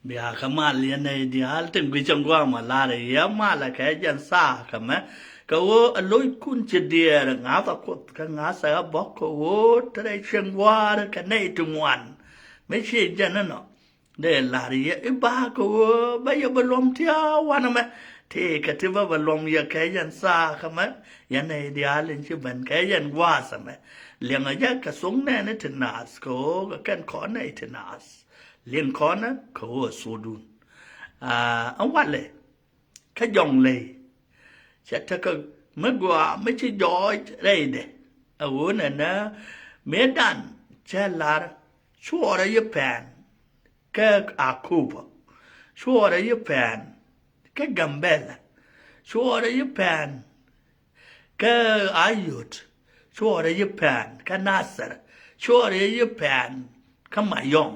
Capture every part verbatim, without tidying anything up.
Bia kä mal yɛn nɛy diaal tin guic cäŋ gua̱a̱m a lar yɛ mal a kɛ jɛn thaak kɛ mɛ. Kɛ ɣöö a lo̱ckun ci diɛɛr ŋa̱th a kuoth kä ŋa̱th a bɔk kɛ ɣöö te rɛy cieŋ gua̱a̱r kɛ nɛy ti ŋuan. Mi ci jɛn inɔ dee lar yɛ i̱ ba̱a̱ kɛ ɣöö bä yɛ bä luɔm tia̱a̱ wanɛ mɛ. Tëëkɛ ti bä bä luɔm yɛ kɛ jɛn thaak kɛ mɛ. Yɛn nɛy diaal in ci ben kɛ jɛn gua̱a̱th ɛmɛ. Liɛŋɛ jɛ kɛ thok nɛɛni ti naath kɛ ɣöö kɛ kɛn kɔn nɛy ti naath. Liŋ kɔnɛ kɛ ɣöö thokdun. Aa, ɛn walɛ kä jɔŋ ley. Cɛ tekɛ mi gɔaa mi ci jɔɔc rɛydɛ. A ɣöö nɛnɛ mëëdan cɛ lar cuɔɔrɛ yi pɛn kä Akobo. Cuɔɔrɛ yi pɛn kä Gambɛla. Cuɔɔrɛ yi pɛn kä Ayot. Cuɔɔrɛ yi pɛn kä Nasir. Cuɔɔrɛ yi pɛn kä Mayɔm.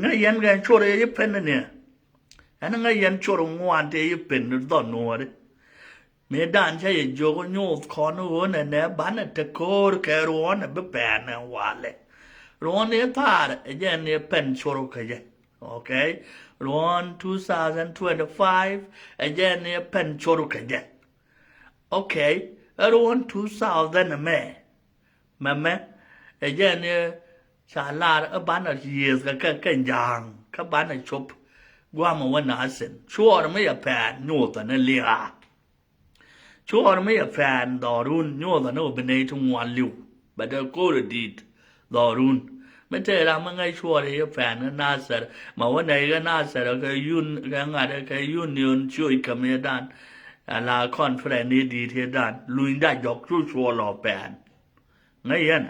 Ŋäc yɛn kɛ cuɔr yɛ yi pen ni niɛ. Ɛn ŋäc yɛn cuɔr ŋuan tëë yi pen ni dhɔn nuɔɔri. Mëëdan cä yɛ jiök nyuuth kɔn ɣöö nɛnɛ banɛ te ko̱o̱r kɛ ruɔ̱n ɛ bi pɛn ɛ walɛ. Ruɔ̱n i̱ thaar ɛ jɛn i̱ pen cuɔr kä jɛ. Okay. Ruɔ̱n two thousand twenty-five ɛ jɛn i̱ pen cuɔr kä jɛ. Okay. Ɛ ruɔ̱n two thousand ɛmɛ. Mɛmɛ ɛ jɛn i̱ ca lar i̱ banɛ yiëëth kɛ kɛ kɛ ja̱a̱ŋ kä banɛ cop. Gua̱a̱mɛ wä na thi̱n cuɔɔr mi yɛ pɛn nyuuthɛ ni lia̱a̱. Cuɔɔr mi yɛ pɛn dhɔrun nyuuthɛ ni wä bi nɛy ti ŋuan li̱w bɛ dee ko̱r i̱ di̱i̱t dhɔrun. Mi tëë ram mi ŋäc cuɔɔr i̱ pɛn kä Nathɛr mɛ wä nɛy kä Nathɛr kɛ yun kɛ ŋa̱t kɛ union cioc kɛ mëëdan. Ala conference i̱ di̱i̱t i̱ dan lunyda jɔk cu cuɔɔr lɔ pɛn. Ŋäc yɛn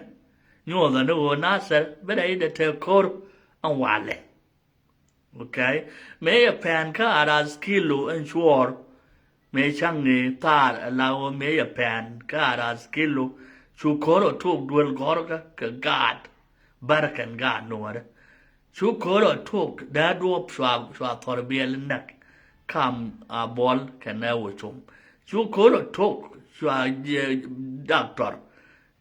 nyuɔthä ni ɣöö Nathɛr bi rɛydɛ te ko̱r ɛn walɛ. Okay. Mëë yɛ pɛn kä Arath Kilo ɛn cuɔɔr. Mëë cäŋ ni thaar ala ɣöö mëë yɛ pɛn kä Arath Kilo cu ko̱r ɔ tok duel gɔ̱rkä kɛ gaat bär kɛn gaat nuɔ̱ɔ̱rä. Cu ko̱r ɔ tok dee duɔ̱ɔ̱p cua cua thɔr biɛl näk kam a buɔl kɛn ɛ wä com. Cu ko̱r ɔ tok cua jiɛ doctor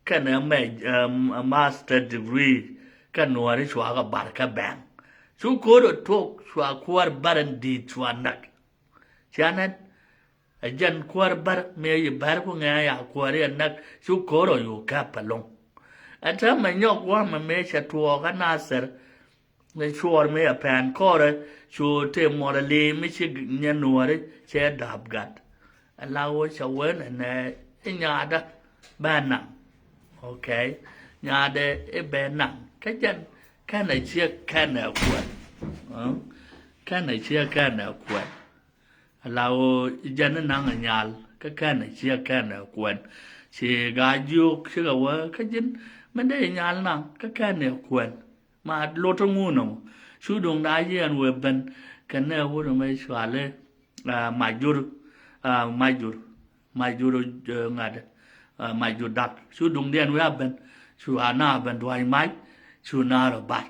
kɛnɛ mɛ master degree kɛ nuɔ̱ɔ̱ri cua kɛ bar kɛ bɛŋ. Cu ko̱r ɔ tok cua kuäär bär in di̱i̱t cua näk. Cia nɛn ɛ jɛn kuäär bär mëë yi bär ku ŋɛɛ ya kuäär yɛ näk cu ko̱r ɔ yo̱o̱ kɛp ɛlɔ̱ŋ. Ɛ täämɛ nyɔk gua̱a̱mɛ mëë cɛ tuɔɔk kä Nathɛr. Ni cuɔɔr mi a pɛn kɔrɛ cu tëë muɔrɛ li̱i̱ mi ci nyɛ nuɔɔri cɛ da̱p gat. Ala wä cɛ wen ɛnɛ i̱ nyaadä bɛ naŋ. Okay. Nyaadɛ i̱ bɛ naŋ kä jɛn kɛnɛ ciek kɛnɛ kuɛn. Kɛnɛ ciek kɛnɛ kuɛn. Ala ɣöö jɛn ni naŋ ɛ nyal kä kɛn ɛ ciek kɛn ɛ kuɛn. Ci gaa jiök cikɛ wee kä ji̱n mi dee nyal naŋ kä kɛn ɛ kuɛn. Ma lot ŋun ɔ cu duŋ daa yiɛn wee ben kɛn ɛ wut mɛ cuali. Majur majur majur ŋa̱t. Majur dak cu duŋ diɛn wee a ben cu a na ben dua̱c mac cu na rɔ bar.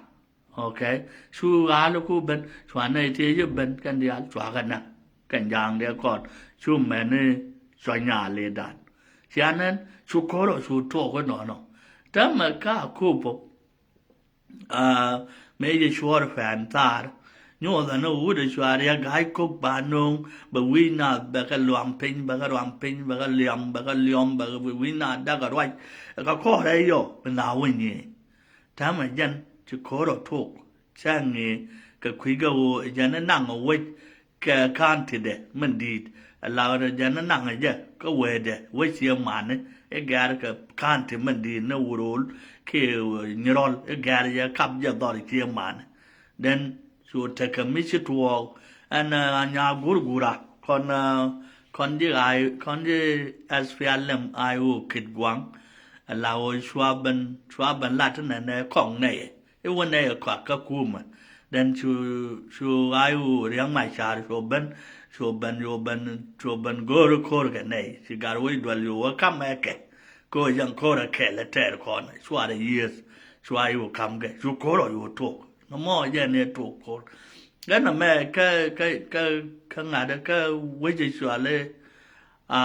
Okay. Cu ɣa̱l ku ben cua nɛy ti yä ben kɛn diaal cua kɛ näk kɛn ja̱a̱ŋ dee kɔn cu mɛni cua nyaal i̱ dan. Cia nɛn cu ko̱r ɔ cu tuɔɔk inɔnɔ. Täämɛ ka Akobo mëë yɛ cuɔɔr pɛn thaar. Nyuɔthɛ ni wut ɛ cua riɛk ga̱a̱c kok ba no̱o̱ŋ bɛ wi̱i̱ naath bɛ kɛ luam piny bɛ kɛ luam piny bɛ kɛ liam bɛ kɛ liɔm bɛ kɛ wi̱i̱ naath dakɛ ruac. Kɛ kɔrɛ yɔ bi na wä nyiëë. Täämɛ jɛn ci ko̱r ɔ tuɔɔk Cäŋ i̱ kɛ kui̱ gɛ ɣöö jɛn i̱ naŋ ɛ wec kɛ county dɛ min di̱i̱t. Ɛ la ɣöö jɛn i̱ naŋ ɛ jɛ kä wecdɛ wec ciɛ mani i̱ gɛ̈r kɛ county min di̱i̱t ni Wurol kiɛ Nyirɔl i̱ gɛ̈r jɛ kap jɛ dhɔr ciɛ mani. Then cu tekɛ mi ci tuɔɔk ɛn ɛ nya gurgura kɔn ɛ kɔn ji̱ ɣa̱a̱y kɔn ji̱ S P L M I O kit gua̱a̱ŋ. Ɛ la ɣöö cua ben cua ben lat nɛnɛ kɔŋ nɛy i̱ wä nɛy ɛ kɔak kä kumɛ. Then cu cu ɣa̱a̱y ɣöö Riɛk Macar cu ben cu ben cu ben cu ben go̱o̱r ko̱r kɛ nɛy ci gat wec duel cu wä kam ɛ kɛ. Kɛ ɣöö yɛn ko̱r ɛ kɛl ɛ tɛɛr kɔn cuarɛ yiëëth cua cu kam kɛ cu ko̱r ɔ cu tok. Nɔmɔ jɛ ni tok ko̱r. Gɛn ɛmɛ kä kä kä kä ŋa̱t kä wec cuali a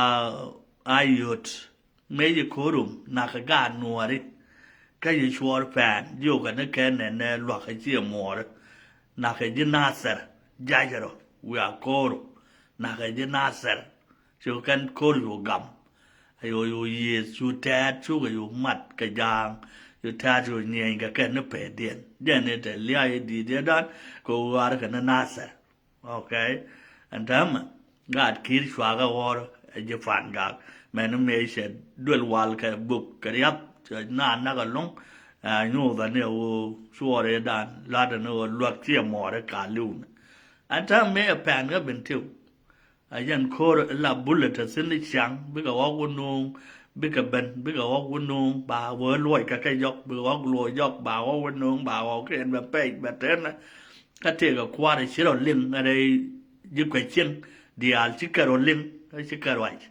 a yot. Mëë ci ko̱rum nakä gaat nuɔɔri kä ci cuɔɔr pɛn jiökɛ ni kɛn nɛn nɛ luakä ciɛ muɔɔri. Nakä ji̱ Nathɛr ja̱cärɔ wiaa ko̱ru nakä ji̱ Nathɛr. Cu kɛn ko̱r cu gam. Ayo cu yiëëth cu tɛ̈t cukɛ cu mat kɛ ja̱a̱ŋ. Cu tɛ̈t cu nyieny kɛ kɛn ni pɛɛdiɛn jɛn ni te lia̱a̱ i̱ di̱i̱t yɛ dan kɛ ɣɔaar kɛ ni Nathɛr. Okay. Ɛn täämɛ gaat ki̱i̱r cuakä ɣɔr ɛ ji̱ Pan Gak mɛn mëë cɛ duel wal kɛ buk kɛ riath cɛ naan nak ɛlɔ̱ŋ. Ɛ nyuuth ani ɛ ɣöö cuɔɔr ëëdan la̱t ani ɣöö luäk ciɛ mɔɔr ɛ ka li̱wni. Ɛn täämɛ mëë ɛ pɛn kä Bentiu. A yɛn ko̱r la bulɛ te thi̱n i̱ ciaŋ bikɛ ɣɔk wä nuŋ bikɛ ben bikɛ ɣɔk wä nuŋ ba wä luɔc kɛ kɛ jɔk bikɛ ɣɔk luɔc jɔk ba ɣɔk wä nuŋ ba ɣɔk kɛ ɛn bɛ pɛc bɛ tɛn. Kä tëëkɛ kua̱r ci rɔ liŋ rɛy ji̱ kuɛ cieŋ diaal ci kɛ rɔ liŋ kä ci kɛ ruac.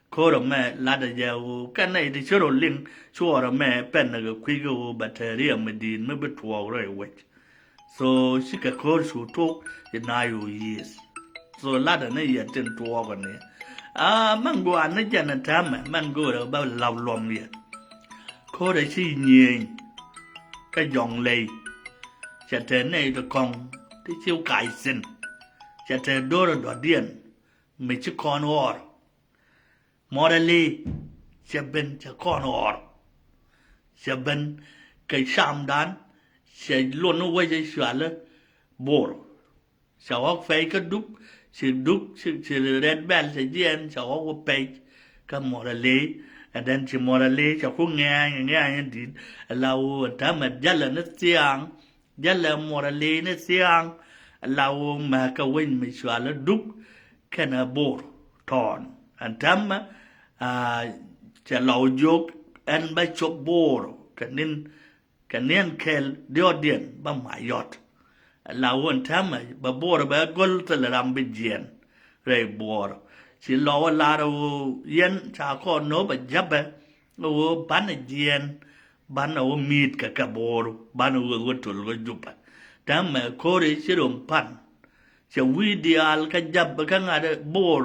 Ko̱r ɛmɛ latdɛ jɛ ɣöö kɛn nɛy ti ci rɔ liŋ cuɔɔr ɛmɛ pɛn kɛ kui̱ kɛ ɣöö bɛ te riɛm mi di̱i̱t mi bi tuɔɔk rɛy wec. So cikɛ ko̱r cu tok ci na yo̱o̱ yiëëth. So latdɛ ni yɛ tin tuɔɔk ɛni. A mɛn gua̱a̱r ni jɛn ɛ täämɛ mɛn go̱o̱rɛ bä la̱p luɔm yɛ. Ko̱rɛ ci nyiëëny kä jɔŋ ley. Cɛ te nɛy ti kɔŋ ti ci kac thi̱n. Cɛ te do̱rɛ dɔ̱diɛn mi ci kɔn ɣɔr. Mɔrɛ ley cɛ ben cɛ kɔn ɣɔr. Cɛ ben kɛ camdan cɛ luɔn ni wecɛ cualä Bor. Cɛ ɣɔk pɛc kä Duk ci Duk ci ci Red Belt cɛ jiɛn cɛ ɣɔk wä pɛc. Kä Mɔrɛ ley and then ci Mɔrɛ ley cɛ ku ŋɛ̈ny ŋɛ̈ny in di̱t. Ala wä täämɛ jalɛ ni thiaŋ. Jälɛ Mɔrɛ ley ni thiaŋ. Ala wä mɛ̈kä wec mi cualä Duk kɛnɛ Bor tɔɔn. Ɛn täämɛ cɛ lɔw jiök ɛn bä cop Bor kɛ ni̱n kɛ ni̱n kɛl diɔ̱ɔ̱diɛn bä ma yɔt. Ala wä ɛn täämɛ bä Bor bɛ go̱l thilɛ ram bi jiɛn rɛy Bor. Ci lɔw lar wä yɛn ca kɔn no̱o̱p a jäpɛ wä banɛ jiɛn. Banɛ wä mi̱i̱t kɛ kɛ Bor banɛ wä wä tul wä Jupɛ. Täämɛ ko̱ri ci rom pan. Cɛ wi̱i̱ diaal kä jap kä ŋa̱t Bor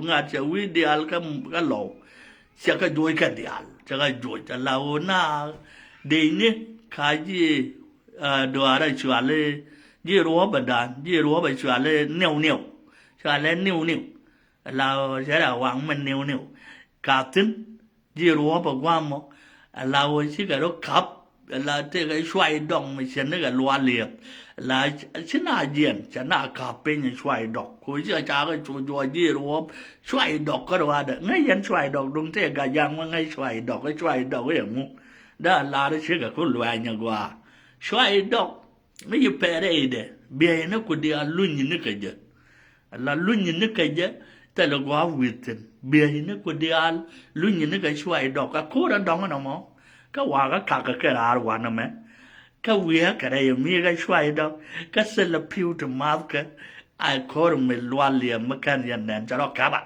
ŋa̱t cɛ wi̱i̱ diaal kä kä lɔw. Cɛ kɛ juɔc kɛ diaal cɛ kɛ juɔc ala wä na dee ni ka ji̱ duaarä cuali ji̱ ruɔ̱pɛ dan ji̱ ruɔ̱pɛ cuali niw niw. Cuali niw niw. Ala cɛ ra waŋ mɛ niw niw. Ka thi̱n ji̱ ruɔ̱pɛ gua̱a̱mɔ. Ala wä cikɛ rɔ kap ala tëëkɛ cuay dɔk mi cɛ nikɛ lual liɛp. Ala ci na jiɛn cɛ na kap piny cuay dɔk ko cikɛ cakɛ cu juɔc ji̱ ruɔ̱p. Cuay dɔk kä ruaadɛ ŋäc yɛn cuay dɔk duŋ tëë gac ja̱a̱ŋ wä ŋäc cuay dɔk kä cuay dɔk iɛ ŋu. Dee alar cikɛ ku luɛny agɔaa cuay dɔk. Mi yi pɛrɛ idɛ biɛy ni ku diaal luny ni kɛ jɛ. La luny ni kɛ jɛ thilɛ gua̱a̱ wi̱i̱ thi̱n biɛy ni ku diaal luny ni kɛ cuay dɔk a ko̱r a dɔŋ nɔmɔ. Kä wakä kakä kɛ raar wanɛ mɛ kä wi̱i̱ a kɛ rɛy mi kɛ cuay dɔk kä thilɛ pi̱w ti math kɛ. A ko̱r mi lual liɛm mi kɛn yɛ nɛn cɛ rɔ kɛpa.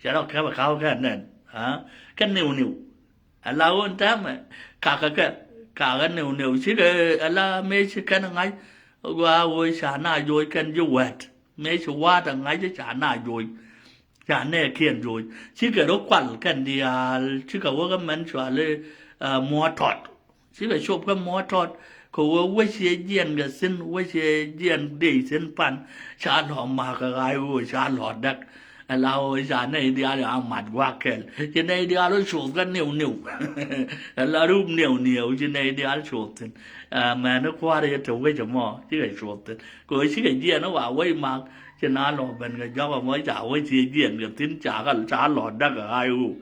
Cɛ rɔ kɛpa ka̱wä kɛ nɛn kä niw niw. Ala wä ɛn täämɛ kakä kɛ kakä niw niw cikɛ ala mëë ci kɛn ŋa̱c. Gua wä ca na joc kɛn ji̱ wɛt mëë ci wa̱a̱t a ŋa̱c ca na joc. Ca nɛɛkiɛn joc cikɛ rɔ kual kɛn diaal cikɛ wä kä mɛn cuali muɔ̱ɔ̱t tɔt. Cikɛ cop kä muɔ̱ɔ̱t tɔt kɛ wä wä ciɛ jiɛn kɛ thi̱n wä ciɛ jiɛn dee thi̱n pan. Ca lɔ ma̱a̱k kɛ ɣa̱a̱c wä ca lɔ däk. Ala ɣöö ca nɛy diaal a mat gua̱a̱k kɛl. Ci nɛy diaal ɣöö cuɔth kä niw niw. Ala rup niw niw ci nɛy diaal cuɔth thi̱n. Ɛ, mɛn kua̱r yɛ te wec ɛmɔ cikɛ cuɔth thi̱n. Kɛ ɣöö cikɛ jiɛn ɣöö wa wec mak ci na lɔ ben kɛ jɔk ɛmɔ ca wec ci jiɛn kɛ thi̱n ca kɛ ca lɔ däk ɛ ɣa̱c ɣöö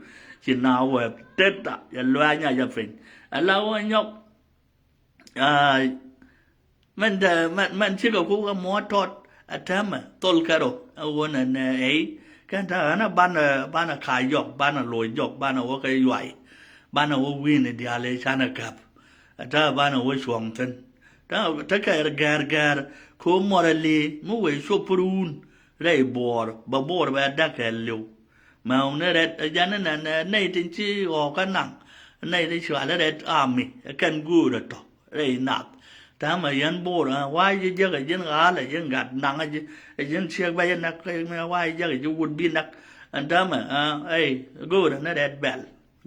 ci na wee tet a yɛ luɛɛny a jɛ piny. Ala ɣöö nyɔk. Aa, mɛn dee, mɛn, mɛn cikɛ kuk ɛ muɔ tɔt ɛ tɛmɛ thol kɛro ɛ ɣöö nɛ nɛ ey. Kɛn ta̱a̱ ɣän ɛ banɛ, banɛ ka̱a̱c jɔk, banɛ loc jɔk, banɛ wä kɛ yuay, banɛ wä wi̱i̱ni diaal ëë canɛ käp. Ɛ ta̱a̱ banɛ wä cuɔ̱ŋ thi̱n. Ta̱a̱ tekɛ gɛr gɛr ko̱ muɔrɛ li̱i̱ mi wëë cop pär wun rɛy buɔɔr bɛ buɔɔr bɛ däk kɛ li̱w. Mɛ wun ni rɛt ɛ jɛn ni nɛ nɛ nɛy tin ci ɣɔɔkä naŋ. Nɛy tin cual rɛt ami ɛ kɛn göörä tɔ rɛy nath. Täämɛ yɛn bo̱o̱r ɛ wa̱a̱ ji̱ jäk ɛ ji̱n ɣa̱a̱l ɛ ji̱n gat naŋ ɛ ji̱ ɛ ji̱n ciek bɛ ji̱ näk mɛ wa̱a̱ ji̱ jäk ɛ ji̱ wut bi näk. Ɛn täämɛ ɛ ɛ göörä ni rɛt bɛl.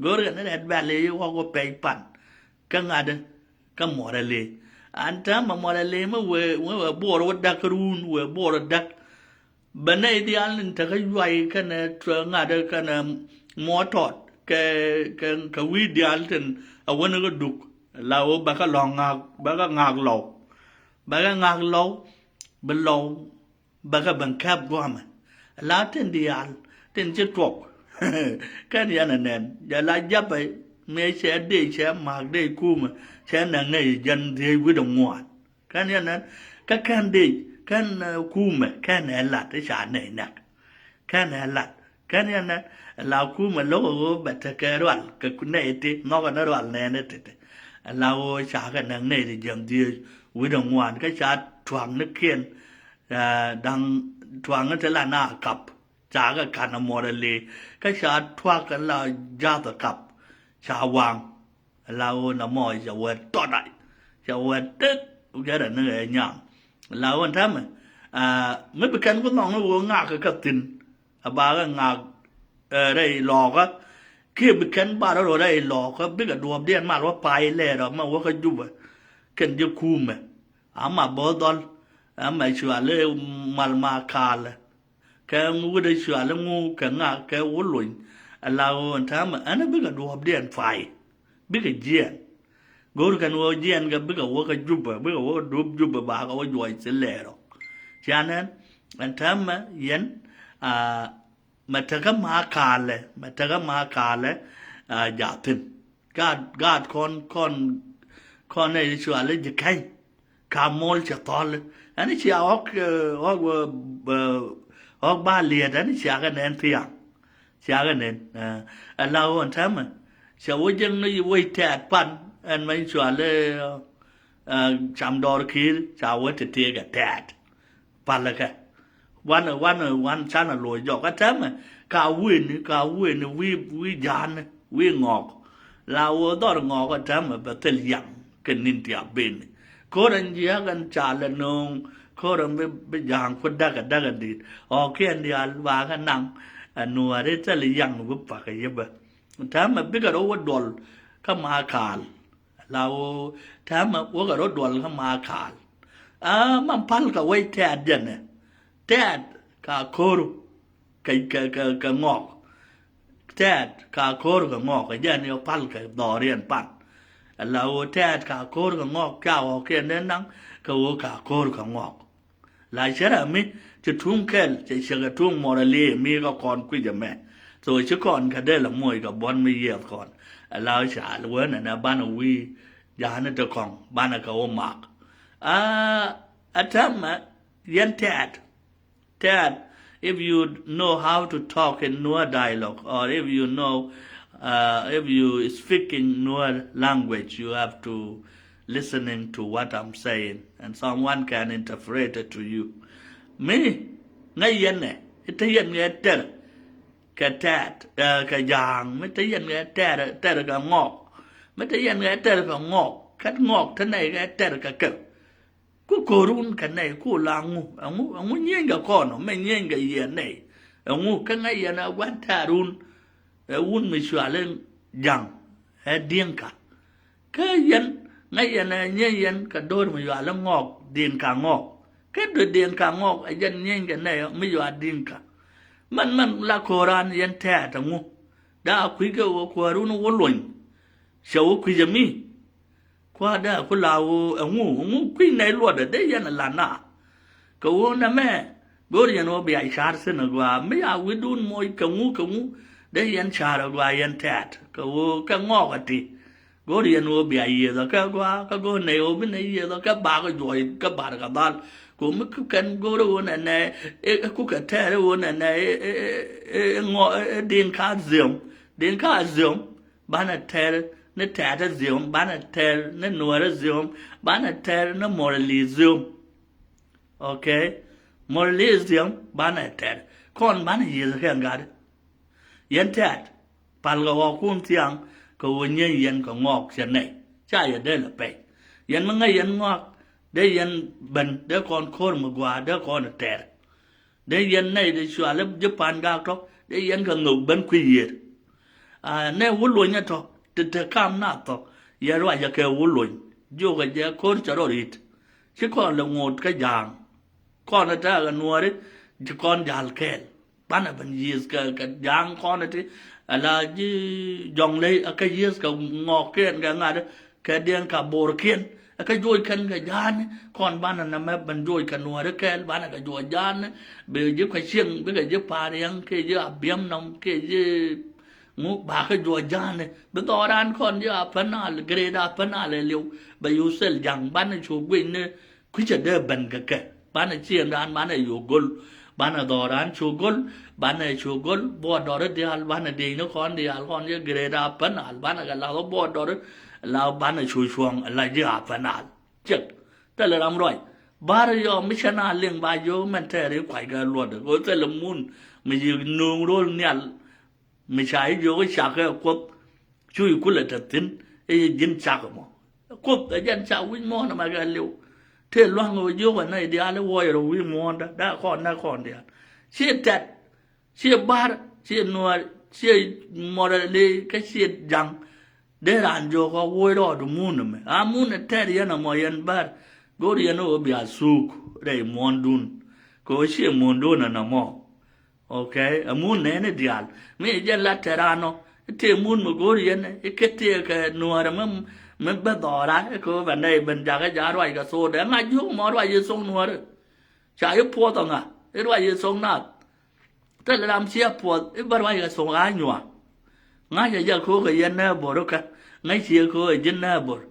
Göörä ni rɛt bɛl i̱ wä wä pɛy pan. Kä ŋa̱t kä muɔrɛ lëë. Ɛn täämɛ muɔrɛ lëë mi wëë wëë bo̱o̱r wä däk kä ruun wëë bo̱o̱r wä däk. Bɛ nɛy diaal in tekä yuay kɛnɛ tuɛ ŋa̱t kɛnɛ muɔ tɔt kɛ kɛ kɛ wi̱i̱ diaal tin a wäni kä duk. La ɣöö bɛ kä lɔ̱ŋ ŋa̱k bɛ kä ŋa̱k lɔw. Bɛ kä ŋa̱k lɔw bi lɔw bɛ kä ben kɛp gua̱a̱mɛ. La tin diaal tin ci tuɔk. Kɛn yɛn ɛ nɛn jɛ la japɛ mëë cɛ dee cɛ ma̱a̱k dee kumɛ cɛ nɛŋ nɛy jɛn dhiec wi̱cdɛ ŋuan. Kɛn yɛn nɛn kä kɛn dec kɛn kumɛ kɛn ɛ lat i̱ ca nɛy nɛk. Kɛn ɛ lat kɛn yɛn nɛn la kumɛ lo̱k ɛ ɣöö bɛ tekɛ rual kɛ nɛy ti nhɔkɛ ni rual nɛɛni ti̱ti̱. La ɣöö ca kɛ nɛk nɛy ti jiɛm dhieec wi̱cdɛ ŋuan kä ca tua̱knikiɛn. Da̱ŋ tua̱kni ti la na kap ca kɛ ka̱n ɛ muɔrɛ lëë kä ca tua̱k ɛ la ja̱th ɛ kap ca waŋ. La ɣöö na mɔ cɛ wee tɔt ay cɛ wee tet. Gɛrɛ ni ɣɛɛ nyaŋ la ɣöö täämɛ mi bi kɛn ku nhɔŋ ni ɣöö ŋak kä thi̱n. A bakɛ ŋak rɛy lɔɔkä kiɛ bi kɛn bar rɔ rɛy lɔɔkä bikɛ duɔ̱ɔ̱pdiɛn mal wä pay lɛɛr ɔ mɛ wä kä Jubɛ. Kɛn ji̱ kumɛ ama bo̱o̱th dhɔl ama cuali mal ma kaalɛ. Kɛ ŋuudɛ cuali ŋu kɛ ŋa kɛ wä lony. Ala ɣöö ɛn täämɛ ɛn bikɛ duɔ̱ɔ̱pdiɛn pay bikɛ jiɛɛn. Go̱o̱r kɛn ɣöö jiɛɛn kɛ bikɛ wä kä Jubɛ bikɛ wä duɔ̱ɔ̱p Jubɛ bakɛ wä juɔc thil lɛɛr ɔ. Cianɛn ɛn täämɛ yɛn a mɛ tekä ma kaalɛ mɛ tekä ma kaalɛ. A jathin gaat gaat kɔn kɔn kɔn ɛ cuali ji̱ kɛny. Ka mol cɛ thɔl ɛn cia ɣɔk ɣɔk ɣɔk ba liet ɛn cia kɛ nɛn thiaŋ. Cia kɛ nɛn ɛ la ɣɔn tɛmɛ cɛ wä jiɛŋ ni wec tɛɛt pan ɛn mɛny cuali. Cam dɔɔr ki̱i̱r ca wä ti tiek ɛ tɛɛt. Palä kɛ wanɛ wanɛ wan canɛ lo̱c jɔk kä tɛmɛ ka weni ka weni wi̱i̱ wi̱i̱ ja̱a̱ni wi̱i̱ ŋɔɔk. La wä dhɔr ŋɔɔk kä tɛmɛ bɛ thil yaŋ kɛ ni̱n tiap beni. Ko̱r ɛn jiäk ɛn ca lɛ no̱o̱ŋ ko̱r ɛn bi bi ja̱a̱ŋ ku däkɛ däkɛ di̱i̱t ɣɔɔkiɛn diaal bakɛ naŋ. Ɛ nuääri thil yaŋ bi pakä yepɛ. Tɛmɛ bikɛ rɔ wä duɔl kä ma kaal. La ɣöö täämɛ wäkɛ rɔ duɔl kä ma kaal. A man pal kɛ wec tɛɛt jɛnɛ tɛɛt ka ko̱r kɛ kɛ kɛ kɛ ŋɔk. Tɛɛt ka ko̱r kɛ ŋɔk kɛ jɛn yɔ pal kɛ dhɔriɛn pan. La ɣöö tɛɛt ka ko̱r kɛ ŋɔk ca ɣɔkiɛn den naŋ kɛ ɣöö ka ko̱r kɛ ŋɔk. La cärɛ mi cɛ tuŋ kɛl cɛ cɛ kɛ tuŋ mɔrɛ liee mi kɛ kɔn kui̱c ɛmɛ. Tho ci kɔn kɛ dee lɛ moc kɛ buɔ̱n mi yiɛth kɔn. Ɛ la ca wee nɛnɛ banɛ wi̱i̱ ja̱a̱ni te kɔŋ banɛ kɛ wä mak. A a tɛmɛ yɛn tɛɛt tɛɛt. If you know how to talk in Nuer dialogue or if you know uh, if you speaking Nuer language you have to listening to what I'm saying and someone can interpret it to you. Mi ŋäc yɛn nɛ i̱ te yɛn ŋɛ tɛr kɛ tɛɛt kɛ ja̱a̱ŋ mi te yɛn ŋɛ tɛr tɛr kɛ ŋɔk. Mi te yɛn ŋɛ tɛr kɛ ŋɔk kɛt ŋɔk te nɛy kɛ tɛr kɛ kɛ. Ku ko̱r wun kɛ nɛy ku la ŋu ɛŋu ɛŋu nyieny kɛ kɔn ɔ mɛ nyieny kɛ yɛn nɛy. Ɛŋu kä ŋäc yɛn ɛ gua̱n tɛɛr wun. Ɛ wun mi cuali ja̱ŋ ɛ di̱eŋka. Kä yɛn ŋäc yɛn ɛ nyieny yɛn kɛ do̱r mi yuali ŋɔɔk di̱eŋka ŋɔɔk. Kä do̱r di̱eŋka ŋɔɔk ɛ jɛn nyieny kɛ nɛy mi yual di̱eŋka. Mɛn mɛn la ko̱ran yɛn tɛɛt ɛŋu? Daa kui̱ kɛ wä kuäärun wä luɔny. Cɛ wä kui̱c ɛmi. Kua̱r dee ku la ɣöö ɛŋu, ɛŋu kui̱ nɛy luɔtdɛ dee yɛn ɛ la̱t na. Kɛ ɣöö nɛmɛ go̱o̱r yɛn ɣöö bia ca̱r thi̱n agɔaa mi ya wi̱cdun moc kɛ ŋu kɛ ŋu. Dee yɛn ca̱r agɔaa yɛn tɛ̈t kɛ ɣöö kɛ ŋɔɔk ɛ ti. Go̱o̱r yɛn ɣöö bia yiëëth ɛ kɛ agɔaa kɛ go̱o̱r nɛy ɣöö bi nɛy yiëëth ɛ kɛ bakä juɔc kɛ bar kɛ dhal. Kɛ ɣöö mi kukɛn go̱o̱r ɛ ɣöö nɛnɛ ɛ kukɛ tɛɛr ɛ ɣöö nɛnɛ ɛ ɛ ɛ ŋɔ ɛ din ka dhiom. Din ka dhiom. Banɛ tɛr ni tɛ̈t a dhiom, banɛ tɛr ni nuäär a dhiom, banɛ tɛr ni mɔrli dhiom. Okay. Mɔrli dhiom banɛ tɛr. Kɔn banɛ yiëth kɛ gat. Yɛn tɛ̈t pal kɛ ɣɔkun thiaŋ kɛ ɣöö nyieeny yɛn kɛ ŋɔɔk cɛ nɛy. Ca yɛ dee lɛ pɛy. Yɛn mi ŋäc yɛn ŋɔak dee yɛn ben dee kɔn ko̱r mi gua̱a̱ dee kɔn tɛr. Dee yɛn nɛy dee cualɛ ji̱ pa̱a̱n gak tɔ̱ dee yɛn kɛ nhök ben kui̱ yiëër. Nɛ wä luɔ̱nyä tɔ̱ ti te kam na thɔ̱ yɛ ruacä kɛ wä luɔ̱ny. Jiökɛ jɛ ko̱r cɛ rɔ ri̱t. Ci kɔn lɛ ŋo̱o̱t kä ja̱a̱ŋ. Kɔn ɛ tɛ̈ɛ̈kɛ nuääri ci kɔn ja̱l kɛɛl. Banɛ ben yiëëth kɛ kɛ ja̱a̱ŋ kɔn ɛ ti ala ji̱ jɔ̱ŋ ley ɛ kɛ yiëëth kɛ ŋɔɔkiɛn kɛ ŋa̱t kɛ diɛn ka bo̱o̱rkiɛn. Ɛ kɛ juɔc kɛn kɛ ja̱a̱ni kɔn banɛ nɛmɛ ben juɔc kɛ nuääri kɛɛl banɛ kɛ juɔc ja̱a̱ni. Bi ji̱ kɛ cieŋ bikɛ ji̱ pa̱a̱r yɛŋ kiɛ ji̱ abiɛm nɔm kiɛ ji̱ ŋu bakä juɔc ja̱a̱ni bi dhɔran kɔn ji̱ a pänal gret a pänal ɛ liw. Bɛ yu thil ja̱ŋ banɛ cu guic ni kui̱cä dee ben kɛ kɛ. Banɛ ciëŋdan banɛ yu go̱l. Banɛ dhɔran cu go̱l. Banɛ cu go̱l buɔt dɔri diaal banɛ diecni kɔn diaal kɔn ji̱ gret a pänal banɛ kɛ lath buɔt dɔri. La banɛ cu cuɔ̱ŋ la ji̱ a pänal. Ciɛk. Thilɛ ram ruac. Bar yɔ mi cɛ na liŋ ba jiök mɛn tɛɛri kuac kɛ luɔt kɛ thilɛ mun. Mi yi nuŋ rol nhial. Mi ca i̱ jiök i̱ cakɛ kuoth. Cu i̱ kulɛ te thi̱n i̱ ji̱n cak mɔ. Kuoth ɛ jɛn cak wi̱c muɔ̱ɔ̱n ɛmɛ kɛ liw. Tëë lua̱ŋ ɣöö jiök ɛ nɛy diaal i̱ wuɔc rɔ wi̱i̱ muɔ̱ɔ̱ndä daa kɔn nɛ kɔn diaal. Ciɛ tɛt. Ciɛ bar ciɛ nuäär ciɛ mɔrɛli kä ciɛ ja̱ŋ. Dee raan jiök ɣɔk woc rɔɔdu mun ɛmɛ a mun ɛ tɛr yɛn ɛmɔ yɛn bär. Go̱o̱r yɛn ɣöö bia thuuk rɛy muɔ̱ɔ̱ndun. Kɛ ɣöö ciɛ muɔ̱ɔ̱ndun ɛn ɛmɔ. Okay ɛ mun nɛɛni diaal mi jɛn la tɛr anɔ. Tëë mun mi go̱o̱r yɛn i̱ ket tëë kɛ nuäärä mi mi bä dhɔra i̱ kɛ ɣöö bɛ nɛy ben jakä ja̱ ruac kɛ thokdɛ ɛŋa jiök mɔ ruac i̱ thok nuäärä. Ca i̱ puɔth ɛŋa i̱ ruac i̱ thok naath. Thilɛ ram ciɛ puɔth i̱ bä ruac kɛ thok a nyuak. Ŋa̱cä jɛ ko̱o̱k kɛ yɛn nääbor kä ŋäc ciɛ ko̱o̱k ɛ ji̱ nääbor.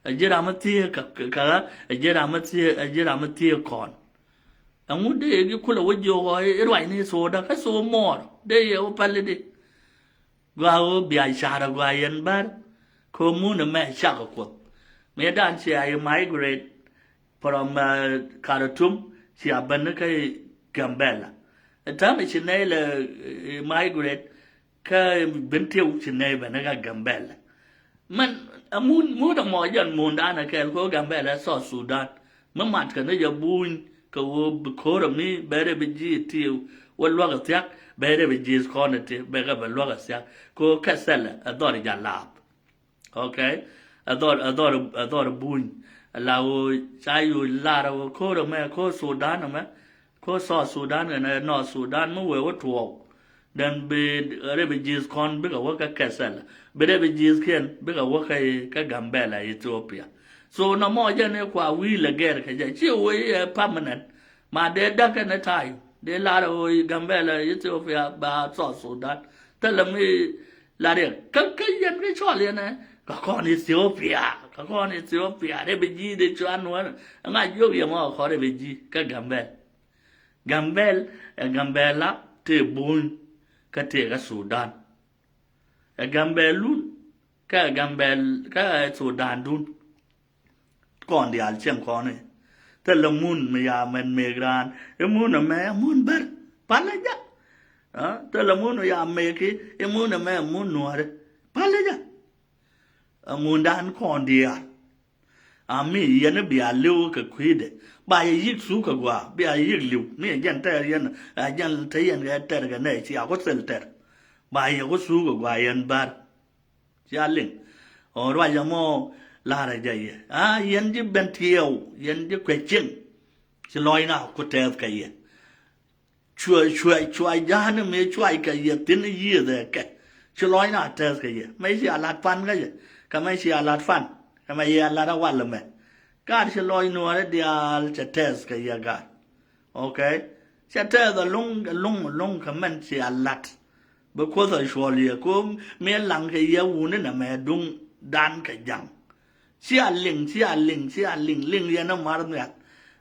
Ɛ ji̱ ram mi thiee kä kä ɛ ji̱ ram mi thiee ɛ ji̱ ram mi thiee kɔn. Ɛŋu dee gi̱ kulɛ wä jiök ɔ i̱ ruacni thokdä kä thok muɔɔr dee yɛ wä päl i̱di. Gua ɣöö bia ca̱r ɛ gua yɛn bär. Ko̱ mun ɛmɛ cak ɛ kuoth. Mëë dan cia i̱ migrate from Khartoum cia ben kä Gambela. Ɛ täämɛ ci nɛy lɛ migrate kä Bentiu ci nɛy ben kä Gambela. Mɛn ɛ mun mun ɛmɔ jɛn mun dan ɛ kɛɛl ko̱ Gambela South Sudan. Mi mat kɛ ni jɛ buny kɛ ɣöö bi ko̱r ɛmi bɛ refugees ti wä luäk ɛ thia̱k bɛ refugees kɔn ɛ ti bɛ kɛ bɛ luäk ɛ thia̱k. Ko̱ kɛ thilɛ ɛ dhɔr jɛ laap. Okay. Ɛ dhɔr ɛ dhɔr ɛ dhɔr buny. Ɛ la ɣöö ca yoc lar ɛ ɣöö ko̱r ɛmɛ ko̱r Sudan ɛmɛ. Ko̱r South Sudan kɛnɛ North Sudan mi wee wä tuɔɔk. Then bi refugees kɔn bikɛ wä kä kɛ thilɛ bi refugees kiɛn bikɛ wä kä kä Gambela Ethiopia. So nɔmɔ jɛn i̱ kua wi̱i̱ lɛ gɛr kɛ jɛ ci wee i̱ ɛ permanent. Ma dee däk kɛn ɛ time dee lar ɛ ɣöö Gambela Ethiopia ba South Sudan. Thilɛ mi la riɛk kä kä yɛn kä cɔl yɛn ɛ kä kɔn Ethiopia kä kɔn Ethiopia refugees dee cuan wän. Ŋa̱c jiök yɛ mɔ kɔn refugees kä Gambela. Gambel ɛ Gambela tëë buny kä tëë kä Sudan. Ɛ Gambelun kä ɛ Gambel kä ɛ Sudandun. Kɔn diaal cieŋ kɔn i̱ thilɛ mun mi ya mɛn mëëk raan i̱ mun ɛmɛ ɛ mun bär. Palä jɛ. Thilɛ mun mi ya mëëk i̱ i̱ mun ɛmɛ ɛ mun nuääri. Palä jɛ. Ɛ mundan kɔn diaal. Ami yɛn i̱ bia li̱w kɛ kui̱dɛ ba yɛ yi̱k thuk kɛ gua̱a̱ bia yi̱k li̱w mi yɛ jɛn tɛr yɛn. Ɛ jɛn te yɛn kɛ tɛr kɛ nɛy cia ku thil tɛr. Ba yɛ ku thuk kɛ gua̱a̱ yɛn bär. Cia liŋ ɔ ruac ɛmɔ. La̱rä jɛ yɛ a yɛn ji̱ ben tiɛɛw yɛn ji̱ kuɛ cieŋ. Ci lɔcna ku tɛth kɛ yɛ. Cuɛ cuɛ cuɛ ja̱a̱n mëë cuay kɛ yɛ thi̱n yiëëth ɛ kɛ. Ci lɔcna tɛth kɛ yɛ. Mɛ cia lat pan kä yɛ. Kɛ mɛ cia lat pan. Kɛ mɛ yɛ lat a wal mɛ. Gaat ci lɔc nuɔɔrɛ diaal cɛ tɛth kɛ yɛ gaat. Okay. Cɛ tɛth a luŋ a luŋ a luŋ kɛ mɛn cia lat. Bi Kuoth a cuɔl yɛ ko mëë laŋ kɛ yɛ wuni nɛ mɛ duŋ dan kɛ jaŋ. Cia liŋ, cia liŋ, cia liŋ, liŋ yɛn a mar nhial.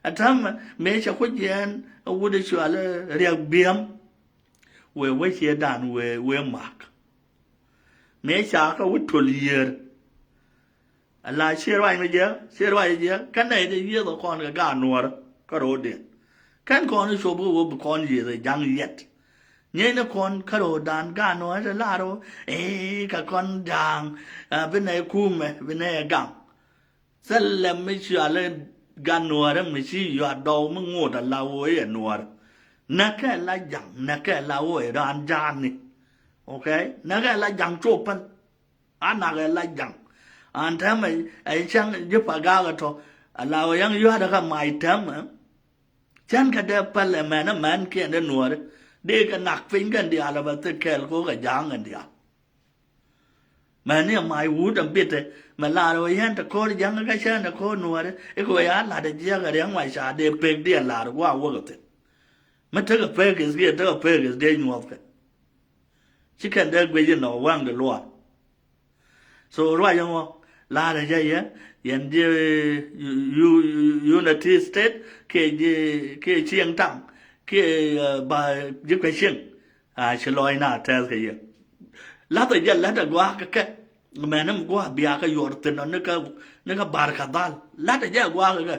A täämɛ mëë cɛ ku jiɛɛn a wut a cual riɛk biɛm. Wee wee ciɛ dan wee wee mak. Mëë ca kä wut tol yiër. A la ciɛ ruac mi jiɛ, ciɛ ruac jiɛ, kä nɛy de yiëth a kɔn kɛ gaat nuɔr kä ro̱o̱diɛn. Kɛn kɔn i̱ cop kä wee bi kɔn yiëth a jaŋ yɛt. Nyieeni kɔn kä ro̱o̱dan gaat nuɔr te lar wä, ee, kɛ kɔn ja̱a̱ŋ, a, bi nɛy kumɛ, bi nɛy gaŋ. Thilɛ mi cualɛ gat nuɔɔrä mi ci yɔat dɔw mi ŋot a la wee yɛ nuɔɔr. Näkɛ la jaŋ, näkɛ la wee raan ja̱a̱ni. Okay? Näkɛ la jaŋ cop päl. A nakɛ la jaŋ. An täämɛ ɛ cäŋ ji̱ pa ga̱a̱k ɛ tɔ. A la wee yäŋ yɔaat ɛ kä mac täämɛ. Cän kɛ dee päl ɛ mɛn ɛ mɛn kiɛn dee nuɔɔri. Dee kɛ nak piny kɛn diaal ɛ bɛ thik kɛɛl ko̱o̱k ɛ ja̱a̱ŋ kɛn diaal. Mɛn ni ɛ mac wut ɛ bitɛ mɛ lar ɛ wee yɛn te ko̱o̱r ja̱ŋ kä cän ɛ ko̱o̱r nuɔɔri. Ikɛ wee ya lat ɛ jiɛk ɛ riɛŋ mac ca dee pek diɛn lar ɛ gua̱a̱ wäk ɛ thi̱n. Mi tekɛ pek is kiɛ tekɛ pek is dee nyuɔth kɛ. Ci kɛn dee guic inɔ waŋ de luaar. So ruac ɛmɔ la̱rä jɛ yɛ yɛn ji̱ Unity State kiɛ ji̱ kiɛ cieŋ taŋ kiɛ ba ji̱ kuɛ cieŋ. A ci lɔc na tɛth kɛ yɛ. La̱thä jɛ la̱tɛ gua̱a̱k kɛ kɛ mɛn ni mi gua̱a̱k biakä yuɔr thi̱n ɔ ni kä ni kä bar kä dhal la̱tɛ jɛ gua̱a̱k kɛ kɛ.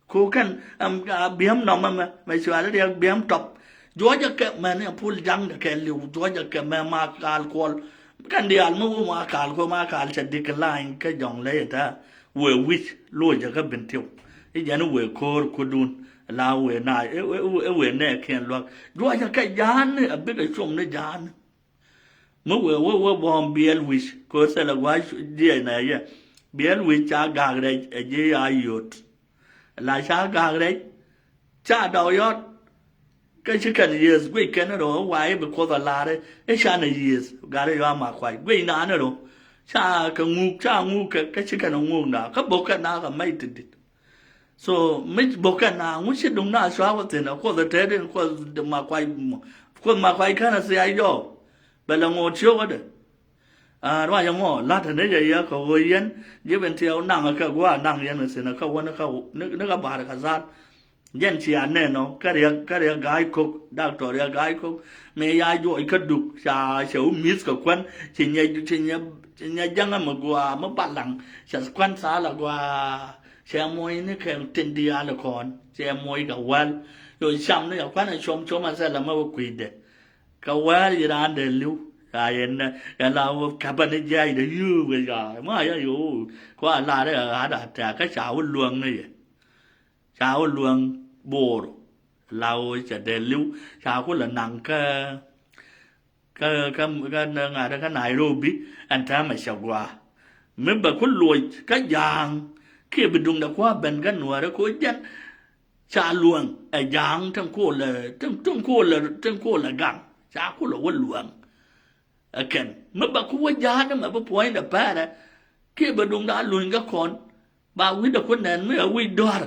Ku kɛn biɛm nɔmɛ mɛ mɛ cuali riɛk biɛm tɔp. Juɔcɛ kɛ mɛn ni pul jaŋdɛ kɛ liw juɔcɛ kɛ mɛ ma kaal kuɔl. Kɛn diaal mi wä ma kaal kuɔl ma kaal cɛ decline kä jɔŋ ley ta. Wee wi̱c loc jɛ kä Bentiu. I̱ jɛn i̱ wee ko̱o̱r kudun la wee na i̱ wee nɛɛkiɛn luäk. Juɔcɛ kɛ ja̱a̱n ni a bikɛ cum ni ja̱a̱n ni. Mi wee wee wee buɔ̱m biɛl wi̱c ko̱ thilɛ gua̱c jiɛc nɛ yɛ. Biɛl wi̱c ca gak rɛc ɛ ji̱ a yot. La ca gak rɛc ca dɔw yɔt. Kä ci kɛn yiëth guic kɛn rɔ wai bi Kuoth a lar i̱ canɛ yiëth gat i̱ yɔa ma kuac guic naan rɔ. Ca kɛ ŋuk ca ŋuk kɛ kä ci kɛn ŋuk na kä bok kɛn na kɛ mɛc ti dit. So mi bokɛ na ŋu ci duŋ na cua wä thin a Kuoth a tɛt in Kuoth ma kuay mɔ. Kuoth ma kuay kän a thiac jɔɔk. Bɛ lɛ ŋoot ciök kä dɛ. A ruac ɛmɔ la̱t a ni jɛ yɛ kɛ ɣöö yɛn ji̱ ben tiɛɛw naŋ a kɛ gua̱a̱ naŋ yɛn a thin a kä wä ni kä bar kɛ thal. Jɛn cia nɛn ɔ kä riɛk kä riɛk ga̱a̱c kok daktɔr riɛk ga̱a̱c kok. Mëë ya juɔc kä duk ca cɛ wä mi̱th kɛ kuän ci nyɛ ci nyɛ ci nyɛ jäŋä mi gua̱a̱ mi balaŋ cɛ kuän thal a gua̱a̱. Cɛ moc ni kɛ tin diaal kɔn cɛ moc kɛ wäl. Yo cam ni kɛ kuan a com com a thɛl a mɛ wä kui̱dɛ. Kɛ wäl yi raan dee li̱w ca yɛn nɛ yɛn la wä käpä ni jiac dee yuu wec ca ma ya yo. Kua lar ɛ ɣa̱t a tɛ̈ kä ca wä luäŋ ni yɛ. Ca wä luäŋ bo̱o̱r la wä cɛ dee li̱w ca ku lɛ naŋ kä kä kä kä ŋa̱t kä Nairobi. Ɛn täämɛ cɛ gua̱a̱ mi bɛ ku luɔc kä ja̱a̱ŋ kiɛ bi duŋdɛ kua̱ ben kä nuäärä ko̱ jɛn. Ca luäŋ ɛ ja̱a̱ŋ tin kolɛ tin tin kolɛ tin kolɛ gaŋ ca kulɛ wä luäŋ. Ɛ kɛn mi bɛ ku wä ja̱a̱ŋ mɛ bi puɔ̱nydɛ pɛrɛ kiɛ bɛ duŋdɛ a luny kä kɔn. Ba wi̱cdɛ ku nɛn mi ɛ wi̱c dɔ̱a̱r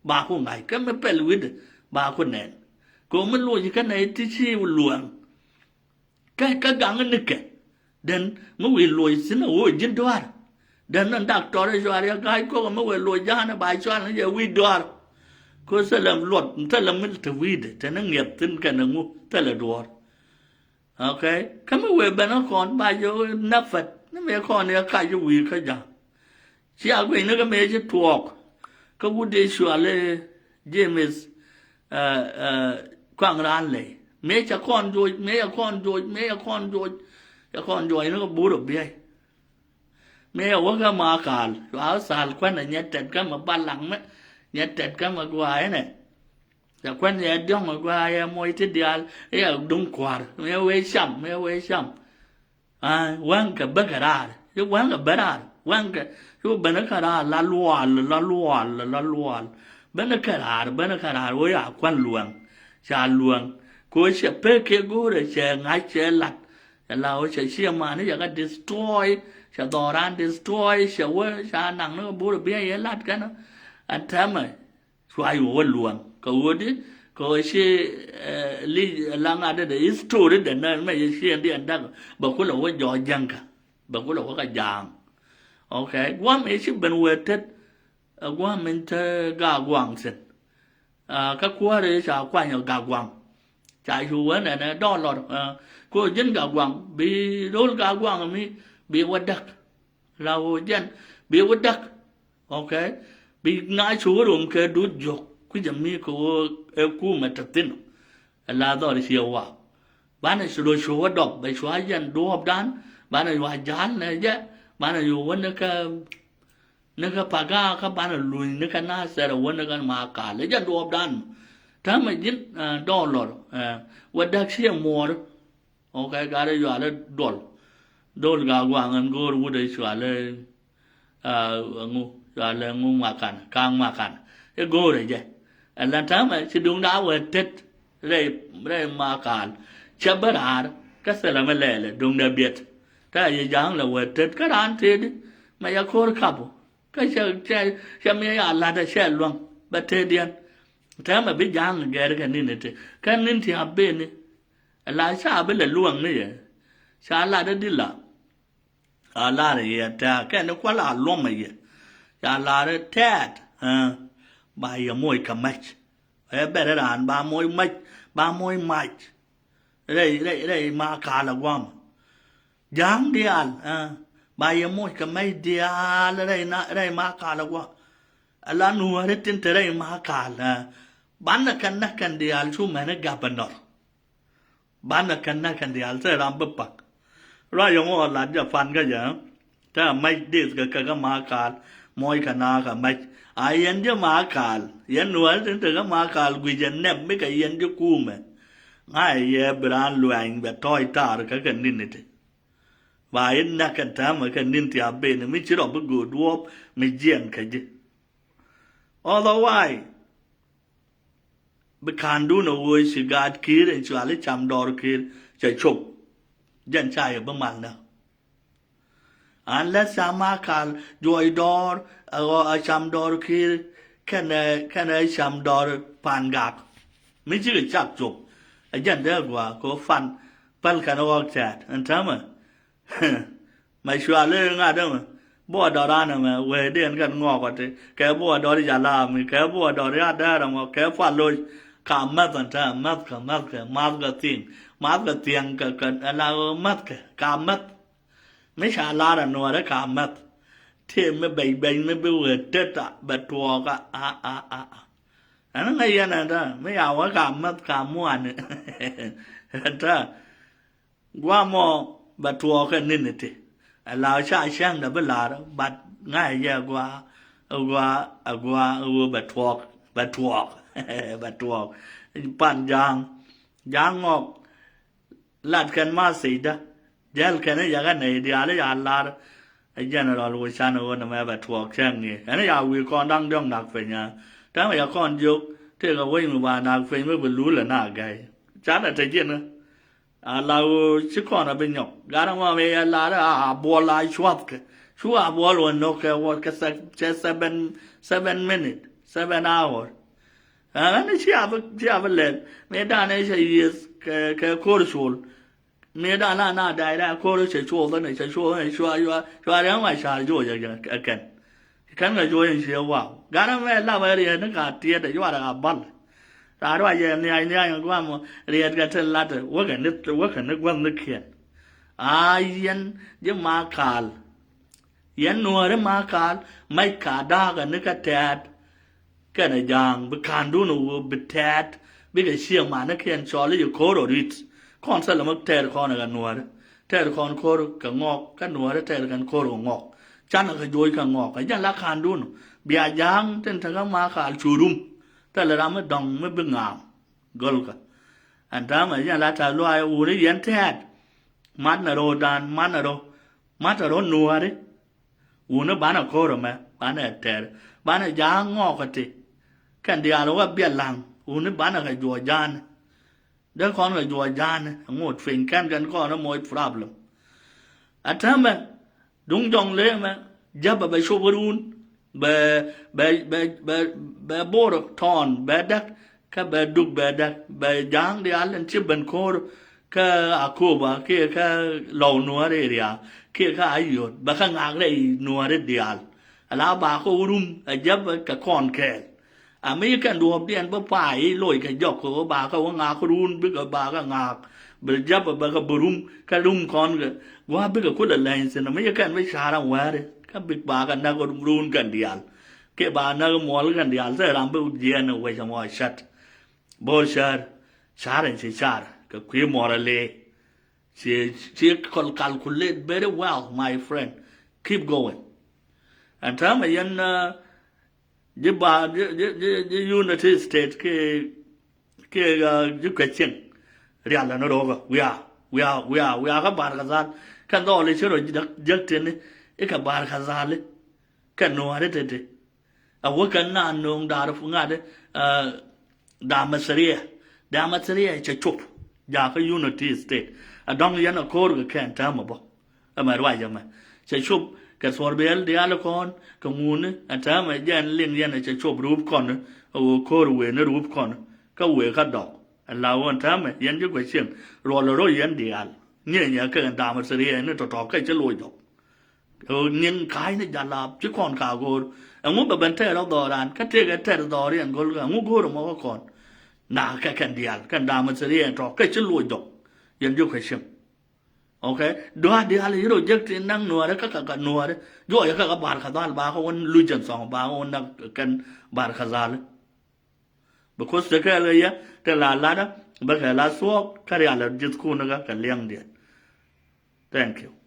ba ku ŋa̱c kä mi pɛl wi̱cdɛ ba ku nɛn. Kɛ mi luɔc kä nɛy ti ci luäŋ. Kä kä gaŋ nikɛ den mi wi̱i̱ luɔc thi̱n a ɣöö ji̱n dua̱a̱r. Den ni daktɔr i̱ cuaar yɛ ga̱a̱c kok mi wëë luɔc ja̱a̱n ba cual ni jɛ wi̱i̱ dua̱a̱r. Ko thilɛ luɔt thilɛ mi te wi̱i̱dɛ te ni ŋiɛth thi̱n kɛn ŋu thilɛ duɔ̱ɔ̱r. Okay. Kä mi wëë ben kä kɔn ba jɛ ɣöö näpät ni mëë kɔn yɛ kac i̱ wi̱i̱ kä ja̱a̱n. Cia guic ni kä mëë ci tuɔɔk kä wut dee cuali James. Kuaŋ raan lɛy mëë ca kɔn joc mëë ca kɔn joc mëë ca kɔn joc. Ca kɔn joc ni kä burɛ biɛy. Mëë ca wä kä ma kaal cua thal kuän a nyɛ tɛt kä ma balaŋ mɛ nyɛ tɛt kä ma gua̱a̱ inɛ. Ca kuän yɛ diɔ̱ŋ a gua̱a̱ yɛ moc ti diaal i̱ ca duŋ kua̱r mëë wee cam mëë wee cam. Ai wäŋkɛ bäkɛ raar ci wäŋkɛ ben raar wäŋkɛ ci wä ben kä raar la lual la lual la lual. Ben kä raar ben kä raar wä ya kuan luäŋ. Ca luäŋ Kɛ ɣöö cɛ pek kɛ go̱o̱rɛ, cɛ ŋa̱c, cɛ la̱t. Cɛ la ɣöö cɛ ciɛ mani cɛ kɛ destroy, cɛ dhɔran destroy, cɛ wä ca naŋ ni kɛ bo̱o̱rɛ biɛ yɛ la̱t kɛn. Ɛn täämɛ cua yo̱o̱ wä luäŋ kɛ ɣöö di, kɛ ɣöö ci, eh, li la ŋa̱t dee history dee nɛ mɛ yɛ ciɛ diɛn däk bɛ kulɛ wä jɔɔc jäŋkä, bɛ kulɛ wä kɛ ja̱a̱ŋ. Ok, guam ëë ci ben wee tet, ɛ guam in te Gaaguaŋ thi̱n. Ah, kä kuäärä ca kuany Gaaguaŋ. Ca cu wee nɛnɛ dɔɔlɔr, ah, ko ji̱n Gaaguaŋ, bi do̱l Gaaguaŋ mi, bi wä däk. La wä jɛn, bi wä däk. Ok. Bi ŋa̱c cu wä rom kɛ duut jiök, kui̱cä mi kɛ wä ɛ kumɛ te thi̱n. Ɛ la dhɔr ciɛ wa. Banɛ ci rɔ cu wä dɔp, bɛ cua jɛn duɔ̱ɔ̱pdan, banɛ cua ja̱l nɛ jɛ, banɛ cu wä ni kɛ ni kä Pagak kä banɛ luny ni kä Nathɛr wä ni kä Makal. I̱ jɛn duɔɔpdan mɔ. Täämɛ ji̱n, eh, dɔɔlɔr, eh, wä däk ciɛ muɔɔr. Ok, gat i̱ yual i̱ duɔl. Dol Gaaguaŋ ɛn go̱o̱r wut i̱ cual i̱, eh, ŋu, cual i̱ ŋu Makan, Kaŋ Makan. I̱ go̱o̱r ɛ jɛ. Ɛn la täämɛ ci duŋda wee tet rɛy, rɛy Makal. Cɛ bä raar kä thilɛ mi lɛɛlɛ duŋdɛ biɛt. Kä yɛ ja̱a̱ŋ lɛ wee tet kä raan tëëdi mɛ yɛ ko̱r kapɔ. Kä cɛ, cɛ, cɛ mi ya la̱t ɛ cɛ luäŋ bɛ tëëdiɛn. Täämɛ bi ja̱a̱ŋ gɛr kɛ ni̱n iti. Kä ni̱n ti a beni. Ɛ la ca bi lɛ luäŋ ni yɛ. Ca la̱t ɛ di la. A lar yɛ tɛ̈ kɛn kual a luɔmɛ yɛ. Ca lar tɛ̈t, eh, ba yɛ moc kɛ mac. Ɛ bɛr raan ba moc mac, ba moc mac. Rɛy, rɛy, rɛy Makal a guam. Ja̱a̱ŋ diaal, eh, ba yɛ moc kɛ mac diaal rɛy na, rɛy Makal a guam. Ala nuɔ̱ɔ̱ri tin te rɛy Makal, eh, banɛ kɛn nɛ kɛn diaal cu mɛn i̱ governor. Banɛ kɛn nɛ kɛn diaal thil ram bi pak. Ruac yɔŋ ɣɔɔ lat jɛ pan kä jɛ. Te a mac deth kɛ kɛ kä Makal. Muɔc kɛ na kɛ mac. A yɛn ji̱ Makal. Yɛn nuɔ̱ɔ̱ri tin te kä Makal guic ɛ nɛp mi kɛ yɛn ji̱ kumɛ. Ŋa̱c yɛ bi raan luɛny bɛ tɔ̱ɔ̱c tar kä kɛ ni̱n iti. Ba yɛn nɛ kɛn täämɛ kɛ ni̱n ti a ben mi ci rɔ bi göök duɔ̱ɔ̱p mi jiɛn kɛ ji̱. Otherwise, bi ka̱ndun ɛ ɣöö ci gaat ki̱i̱r in cuali cam dɔɔr ki̱i̱r cɛ cop. Jɛn ca yɛ bi mal nä. Unless ca Makal juɔc dɔɔr ɛ ɣɔɔ ɛ cam dɔɔr ki̱i̱r kɛnɛ, kɛnɛ cam dɔɔr pan gak. Mi cikɛ cak cop ɛ jɛn dee gua̱a̱ kɛ ɣöö pan päl kɛn ɣɔk tɛ̈t ɛn täämɛ. Mɛ cuali ŋa̱t ɛmɛ buɔdɔr an ɛmɛ wee diɛn kɛn ŋɔɔk ɔ ti kɛ buɔdɔr jalaami kɛ buɔdɔr ya dɛɛr ɛmɔ kɛ pal loc. Ka mäth ɛn täämɛ mäthkɛ mäthkɛ mathkɛ thi̱eŋ mathkɛ thiɛŋ kɛ kɛ ɛla ɣöö mäthkɛ ka mäth. Mi ca lar ɛ nuɔɔrɛ ka mäth. Tëë mi bɛc bɛc mi bi wee tet a bɛ tuɔɔk a a a a. Ɛn ŋäc yɛn ɛn täämɛ mi ca wee ka mäth ka muani. Ɛn täämɛ. Guamɔ bɛ tuɔɔk kɛ ni̱n iti. Ɛ la ca cäŋdɛ bi lar but ŋa̱c jɛ agua agua agua ɣöö bɛ tuɔɔk bɛ tuɔɔk. Bɛ tuɔɔk. Pan ja̱a̱ŋ ja̱a̱ŋ ŋɔk. Lat kɛn ma thicdä jäl kɛn i̱ yakä nɛy diaal i̱ ya lar. Ɛ general wä can ɣöö nɛmɛ bɛ tuɔɔk cäŋ ni ɛn i̱ ya wi̱i̱ kɔn da̱ŋ diɔ̱k nak piny ɛ. Täämɛ ya kɔn jiök tëëkɛ wec mi ba nak piny mi bi lul ɛ na gäy. Canɛ te ji̱n. A la ɣöö ci kɔn a bi nyɔk gat ɛmɔ mi yɛ lar a buɔl a cuathkɛ cu a buɔl wä nökɛ wä kɛ cɛ seven, seven minute seven hour. Ɛn ci a bi ci a bi lɛl mi danɛ cɛ yieth kɛ kɛ ko̱r col. Mi danɛ na na da̱a̱c da̱a̱c ko̱r cɛ cuoth ɛn cɛ cuoth ɛn cua cua cua ria̱ŋ ma ca̱r juɔc ɛ kɛn. Kɛn kɛ juɔc in ciɛ waw gat ɛmɛ lap ɛ riɛt ni ka tiɛt ɛ yuarɛ ka bal. Raa ruac yɛ nhiac nhiac ŋa guam riɛt kɛ tin lat wäkɛ ni wäkɛ ni guäth ni kiɛn. A yɛn ji̱ Makal. Yɛn nuääri Makal mac ka da̱a̱kɛ ni kä tɛ̈t. Kɛnɛ ja̱a̱ŋ bi ka̱ndun ɛ wä bi tɛ̈t bikɛ ciɛ manikiɛn cɔl i̱ ko̱r ɔ ri̱t. Kɔn thilɛ mi tɛɛr kɔn ɛ kɛ nuääri tɛɛr kɔn ko̱r kɛ ŋɔk kä nuääri tɛɛr kɛn ko̱r kɛ ŋɔk. Canɛ kɛ joc kɛ ŋɔk ɛ jɛn la ka̱ndun bia ja̱a̱ŋ tin te kä Makal cu rum. Thilɛ ram mi dɔ̱ŋ mi bi ŋa̱a̱m. Gölkä. Ɛn täämɛ yɛn la ta̱a̱ luaacä wuni yɛn tɛ̈t. Matnɛ ro̱o̱dan matnɛ ro̱. Matnɛ ro̱ nuääri. Wuni banɛ ko̱r ɛmɛ banɛ tɛr banɛ ja̱a̱ŋ ŋɔɔkä ti. Kɛn diaal wä biɛ la̱ŋ wuni banɛ kɛ juɔc ja̱a̱ni. Dee kɔn kɛ juɔc ja̱a̱n ɛ ŋot piny kɛn kɛn kɔn ɛ moc problem. A täämɛ duŋ jɔŋ lee mɛ jäpɛ bɛ cop run bɛ bɛ bɛ bɛ bɛ bor tɔɔn bɛ däk kä bɛ duk bɛ däk bɛ ja̱a̱ŋ diaal ɛn ci ben ko̱o̱r kä Akoba kiɛ kä Lɔw Nuäär area kiɛ kä Ayod bɛ kä ŋa̱a̱k rɛy Nuäär diaal. Ala ba kɛ wä rum ɛ jäpɛ kɛ kɔn kɛɛl. A mi kɛn duɔ̱ɔ̱pdiɛn bä pay i̱ loc kɛ jɔk kɛ wä ba kɛ wä ŋa̱k run bikɛ ba kɛ ŋa̱k. Bɛ jäpɛ bɛ kɛ bä rum kɛ rum kɔn kɛ gua̱a̱ bikɛ kulɛ lɛny thin a mi kɛn bi ca̱r a wääri kä bik ba kɛ näk run kɛn diaal. Kiɛ ba näk muɔl kɛn diaal thil ram bi jiɛɛn wec ɛmɔ cät. Bor cär ca̱r ɛn ci ca̱r kɛ kui̱ muɔr a lee. Ci ci kɔl calculate very well my friend. Keep going. Ɛn täämɛ yɛn ji̱ ba ji̱ ji̱ ji̱ ji̱ Unity State kiɛ kiɛ ji̱ kuec cieŋ. Rial ɛn ro̱o̱kä wiaa wiaa wiaa wiaa kä Bar Kadhal. Kɛn dhɔɔli ci rɔ jiäk tini i̱ kɛ Bar Kadhali. Kɛn nuääri tete. A wä kɛn naan nööŋ daar fu ŋa̱t. Da̱a̱ mɛthɛriɛ da̱a̱ mɛthɛriɛ cɛ cop. Jakä Unity State a dɔ̱ŋ yɛn a ko̱o̱r kɛ kɛn täämɛ bä. Ɛmɛ ruac ɛmɛ cɛ cop kɛ thuɔ̱r biɛl diaal kɔn kɛ ŋuni. Ɛn täämɛ jɛn liŋ yɛn cɛ cop rup kɔn. A wä ko̱o̱r wëë ni rup kɔn kä wëë kä dɔk. Ɛn la wä ɛn täämɛ yɛn ji̱ guɛ cieŋ ruɔl rɔ yɛn diaal. Nyieny ɛ kɛ ɛn da̱a̱ mɛthɛriɛ ni tɔ̱tɔ̱ kɛ ci loc dɔk. Nyin ka̱a̱cni jalap ci kɔn ka go̱o̱r. Ɛŋu bɛ ben tɛɛr ɔ dhɔran kä tëëkɛ tɛɛr dhɔr yɛn go̱l kɛ ɛŋu go̱o̱r ɛmɔ kä kɔn. Na kɛ kɛn diaal kɛn da̱a̱ mɛthɛriɛ ɛn tɔ̱ kɛ ci luɔc dɔk. Yɛn jiök kɛ cieŋ. Ok. Dua̱a̱ diaal yiro jek ti naŋ nuɔɔrɛ kä kɛ kɛ nuɔɔrɛ juɔyɛ kɛ kɛ Bar Kadhal ba kɛ wän luc ɛn thɔŋ ba kɛ wän nak kɛn Bar Kadhal. Because te kɛɛl kɛ yɛ te la latdä bä kɛ la thuɔɔk kä rial ɛ ji̱thkun kä kɛ liɛŋdiɛn. Thank you.